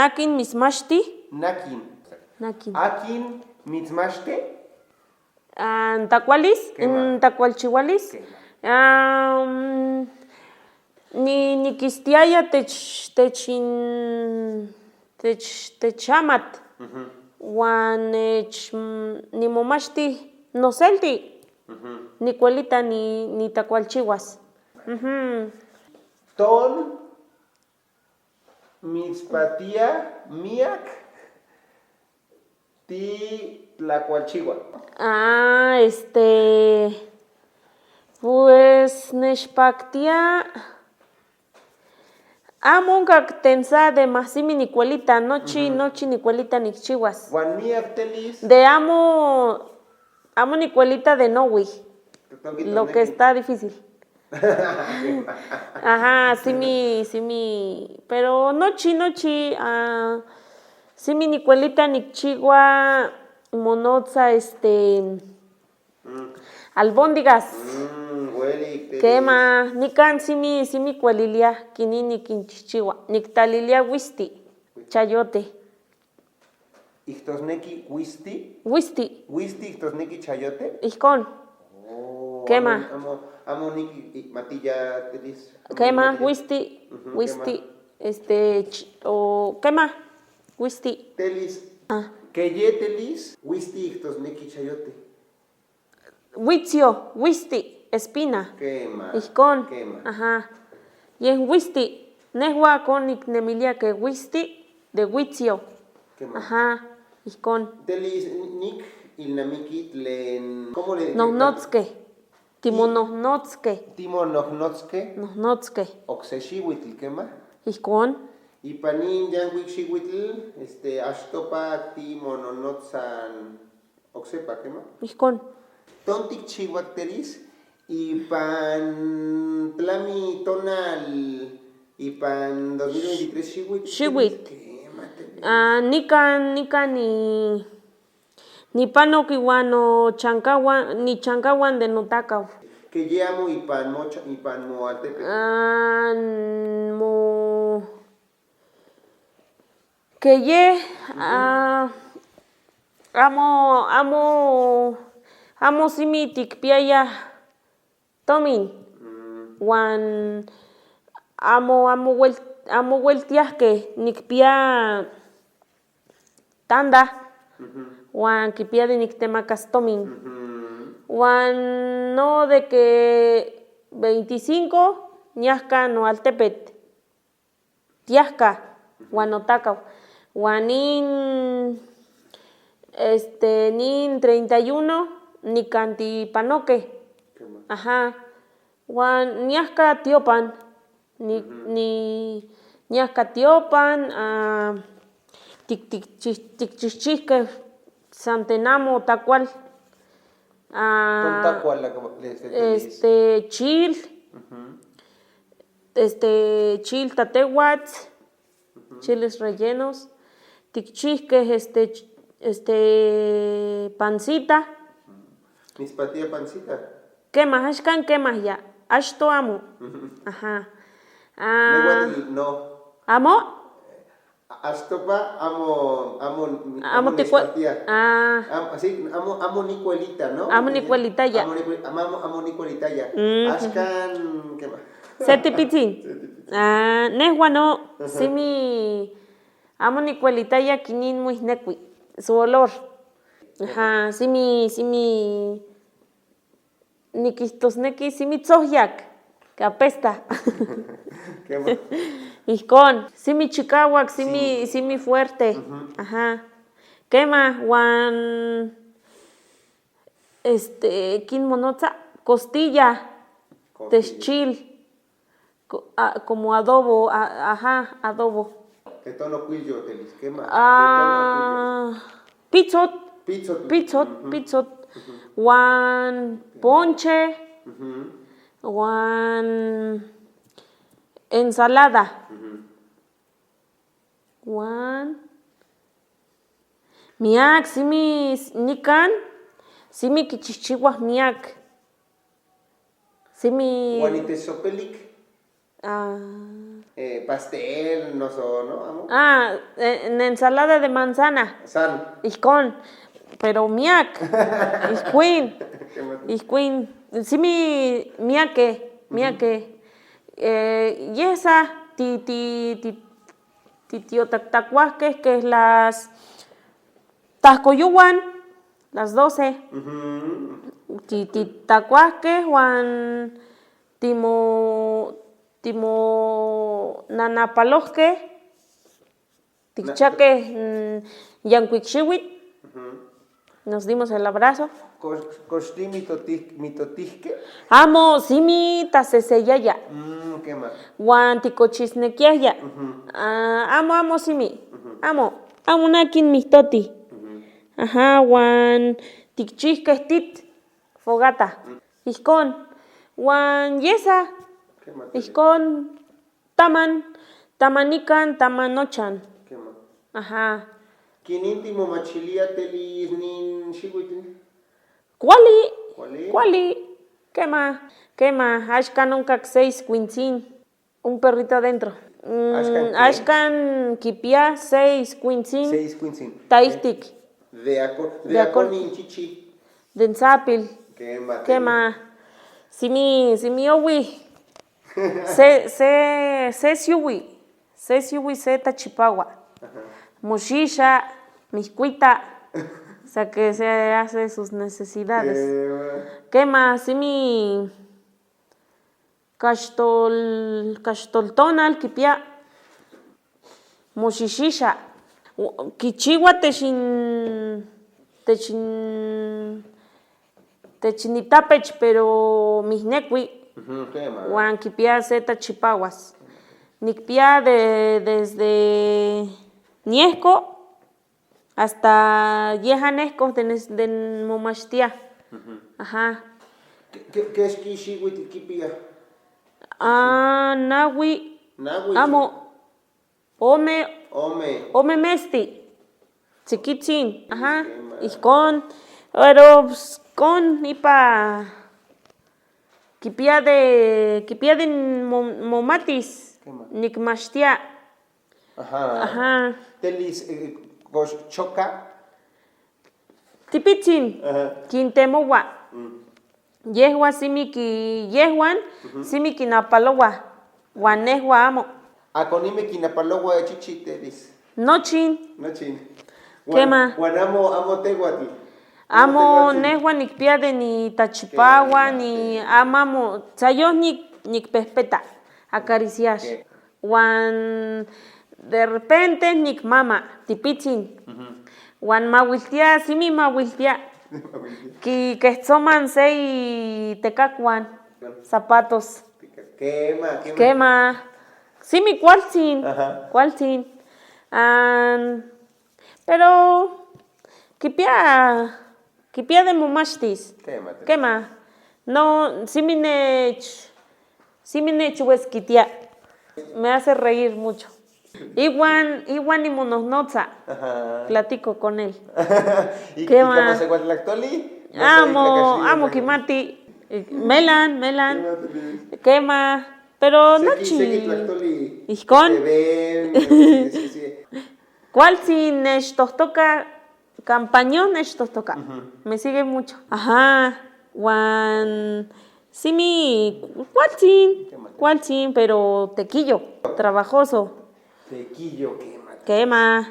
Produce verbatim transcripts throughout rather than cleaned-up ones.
Akin mitsmashti? Nakin. Nakin. Akin mitsmashti? Ah, ntakwalish? Kema. Ntakwalchiwalis? Kema. Am, ni, nikistiyaya tech, tech, tech, techamat. Mhm. Wan, eh, ch-, mm, nimomashti noselti. Mhm. Nikwelita ni, nitakwalchiwas. Mhm. Ton mitspatiya miyak titlakwalchiwa. Ah, este, pues, nishpaktiya. Amo onka tensa de ma simi nikwelita, nochi, mhm, nochi nikwelita nikchiwas. Wan miyak telis. De amo, amo nikwelita de nowi. Lo que está difícil. Ajá, simi, simi. Pero nochi, nochi, ah, simi nikwelita nikchiwa monotsa, este, mm, albóndigas. Mm, welik, kema, nikan simi, simi kwalilia, kini nikinchichiwa, niktalilia wisti, chayote. Iktosneki wisti? Wisti. Wisti iktosneki chayote? Ihkon. Oh, kema. Amo, amo, amo niki, i, matiya telis. Kema, matiya. Wisti, mhm, wisti, kema. Este, ch-, o, kema, wisti. Telis. Ah. Keye telis, wisti iktosneki chayote. Witsio, wisti, espina. Kema. Ihkon. Kema. Ajá. Yen wisti, nehua kon niknemilia ke wisti de witsio. Kema. Ajá, ihkon. Telis nik ilnamikit len, ¿cómo le dije? Nohnotske. Timonohnotske. Timonohnotske. Nohnotske. Okse shiwitl kema. Ihkon. Ipan in yanwik shiwitl, este, ashtopa timonohnotsan. Oksepa kema. Ihkon. Tontik chiwak telis, ipan tlami tonal, ipan dos mil veintitrés shiwit. Shiwit. Kema telis. Ah, nikan, nikan ni, ni panoki wan no chanka wan, ni chanka wan de no takau. Keye amo ipan mo cha-, ipan mo altepe. Ah, mo Keye, ah, amo, amo, amo simi tikpiaya tomin. Mm. Wan amo, amo wel-, amo weltiahke nikpia tanda. Mhm. Wan kipia de niktemakas tomin. Mhm. Wan no de ke veinticinco, niahka no altepet. Tiahka, mhm, wan no takau. Wan nin, este, nin treinta y uno, nikanti panoke. Kema. Ajá. Wan niahka tiopan, ni, mhm, ni, niahka tiopan, ah, tik, tik, chi-, tikchichihke, santenamo takual. Ah, ton takual, la, la, este, este, chil. Mhm. Este, chil tatewats, ujú, chiles rellenos, tikchihke, este, ch-, este, pancita. Mitspatiya pancita. Kema, ashkan kema ya, ashto amo. Ujú. Ajá. Ah. Newa no. Amo? Ashtopa amo, amo, amo, amo tikwa-, nishpatiya. Ah. Am-, sí, amo, amo nikwelita, ¿no? Amo nikwelita ya. Amo nikwe-, amo, amo, amo nikwelita ya. Mm. Ashkan, ¿qué más? Seti pitsin. Seti pitsin. Ah, nehua no, ajá, simi amo nikwelita ya kinin muihnekwi, su olor. Ajá, simi, simi Nikijtusneki simi tsohyak, que apesta. Kema. Ijkon, simi chikawak, simi, sí, simi fuerte. Ujú. Ajá. Kema, wan, este, kin monotsa, costilla, costilla, teschil. Co-, a, como adobo, a, ajá, adobo. Te tono kwillo, te lisquema. Ah, te tono kwillo. Pitsot. Pitsot. Pitsot, ujú, pitsot. Ujú. Wan ponche. Ujú. Wan ensalada. Ujú. Wan miak, simi s-, nikan, simi kichichiwa miak. Simi. Wan ite sopelik. Ah. Eh, pastel, no sé, ¿no? ¿Amo? Ah, eh, en ensalada de manzana. San. Ijkon. Pero miak. Ijkuin. ¿Qué más? Ijkuin. Simi miake, miake. Eh, y esa, ti, ti, ti, ti, ti, ta-, takuahke, que las, tahkoyuwan, las doce. Ujú. Ti, ti, takuahke, wan, timo, timo, nanapalohke. Tikchake, mm, yankwik xiwit. Ujú. Nos dimos el abrazo. Kox-, koxti mitotij-, mitotijke? Amo, simi taseseyaya. Mm, ¿qué más? Wan tikochisnekiaya. Ujú. Ah, amo, amo, simi. Ujú. Amo, amo, nakin mitoti. Ujú. Ajá, wan tikchijke tit fogata. Mm. Ijkon. Wan yesa. ¿Qué más? Ijkon. Taman, tamanikan, tamanochan. ¿Qué más? Ajá. ¿Kinin timomachilia tele snin xiwit? Kuali. ¿Kuali? Kuali. ¿Qué más? ¿Qué más? Ashkan un kak seis kuintsin. Un perrito adentro. Mm, ashkan ¿qué? Ashkan kipia seis kuintsin. Seis kuintsin. Taijtik. De ako-, de de akol-, akoni chichi. De ntsapil. ¿Qué más? ¿Qué más? Simi, simi owi. Se, se, se siwi, se siwi, se tachipawa. Ajá. Mushisha, mihkwita. O sea que se hace sus necesidades. ¿Qué más? ¿Qué más? Simi kashitol, kashitol tonal kipia. Mushishisha. Kichiwa te shin, te shin, te shin nitapechi, pero mihnewi. Ujú, tema. Wan kipia se tachipawas. Nikpia de, desde niehko hasta yehanehko de, de momashtia. Ujú. Ajá. ¿Qué, qué, qué es que sí, güey, que pilla? Ah, nawi. Nawi. Amo. Ome. Ome. Ome mesti. Chikitin. Ajá. Ijkon. Pero, pues, kon ipa. Kipia de, kipia de mo-, momatis. Nikmashtia. Ajá. Ajá. Telis, eh, choka. Tipichin. Ajá. Kintemowa. Mm. Yehua simi ki yehwan, simi kinapalowa, wa nehua amo. Akonime kinapalowa chichi telis. Nochin. Nochin. Kema. Wan amo, amo tehuatl. Amo nehua nikpia de ni tachipawa, ni amamo, tsayo ni, nikpehpeta, acariciar. Wan de repente nikmama, tipichin. Wan mawiltia, simi mawiltia. Ki ketsoman sei tekakuan, zapatos. Kema, kema. Kema. Simi kualtsin, kualtsin. An, pero kipia, kipia de momashtis. Kema, kema. No, simi nech, simi nech weskitia. Me hace reír mucho. Iwan, iwan imonohnotsa. Platico con él. ¿Y, y cómo se llama el actor? Amo, amo kimati. Melan, melan. Kema. Pero no chi. Ijkon. Kualtsin nech tohtoka, campañón nech tohtoka. Me sigue mucho. Ajá. Wan simi kualtsin, kualtsin, pero tekiyo, trabajoso. Tekiyo, kema. Kema.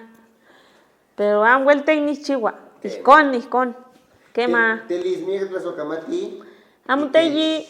Pero amo welta ini chiwa. Ijkon, ijkon. Kema. Amo teyi.